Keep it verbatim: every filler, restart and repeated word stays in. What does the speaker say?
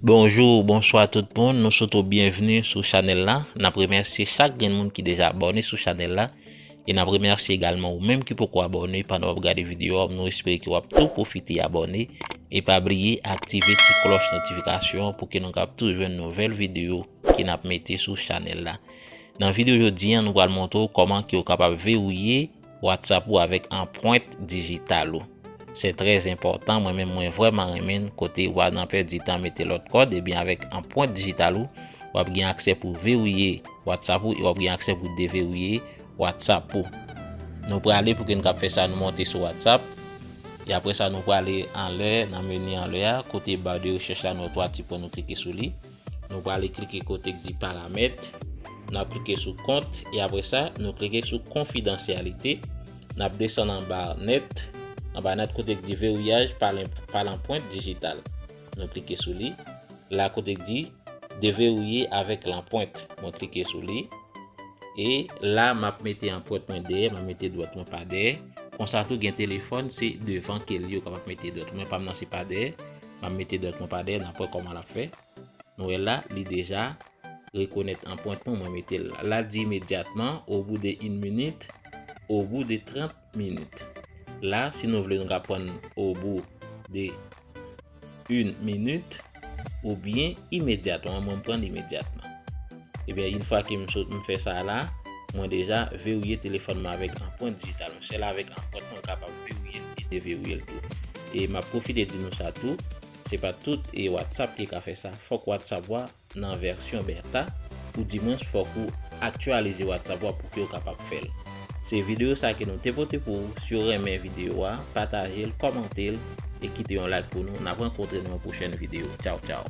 Bonjou, bonswa tout moun, nou swete w byenvni sou chanèl la. N ap remèsye chak grenn moun ki deja abòne sou chanèl la. E n ap remèsye egalman ou menm ki poko abòne, pandan w ap gade videyo a, nou espere ke w ap tou pwofite abòne. E pa bliye aktive ti klòch notifikasyon an pou ke nou kab tou jwenn nouvèl videyo ke n ap mete sou chanèl la. Nan videyo jodi a, nou pral montre w kòman ke w kapab vewiye WhatsApp ou avèk anpwent dijital ou. Se trè enpòtan, mwen menm mwen vrèman renmen l, kote w pa nan pèdi tan mete lòt kòd, ebyen avèk anpwent dijital ou, w ap gen aksè pou vewiye WhatsApp ou e w ap gen aksè pou devewiye WhatsApp ou. Nou prale pou ke n kab fè sa, nou monte sou WhatsApp. E apre sa, nou prale anlè, nan meni anlè a, kote ba de rechèch la, nou wè twa ti pwen, nou klike sou li. Nou prale klike kote k di paramèt. N ap klike sou kont e apre sa, nou klike sou konfidansyalite. N ap desann anba nèt. Anba nèt kote k di veriyaj pa len-, pa lanpwent dijital. Nou klike sou li. La kote k di deveriye avèk lanpwent. Mwen klike sou li. E la, m ap mete anpwent mwen dèyè, m ap mete dwèt mwen pa dèyè. Konsa tou, gen telefòn, se devan ke l ye, ou kapab mete dwèt. Mwen pa m nan se pa dèyè. M ap mete dwèt mwen pa dèyè, n ap wè kòman l ap fè. Nou wè la, li deja rekonèt anpwent mwen, mwen mete l la. La, l di imedyatman, au bout de une minute, au bout de trente minutes. La, si nou vle, nou ka pran au bout de une minute oubyen imedyatman. Mwen, m pran l imedyatman. Ebyen, yon fwa ke m sot, m fè sa la, mwen deja vewiye telefòn mwen avèk anpwent dijital. Mwen sèl avèk anpwent mwen kapab vewiye l e devewiye l tou. E m ap pwofite di nou sa tou, se pa tout e WhatsApp ki ka fè sa. Fòk WhatsApp ou a nan vèsyon beta, oudimwens fòk ou aktyalize WhatsApp ou a pou ke w kapab fè l. Se videyo sa ke nou te pote pou ou. Si w renmen videyo a, pataje l, kòmante l e kite yon like pou nou. N ap rankontre nan yon pwochèn videyo. Tchaw, tchaw.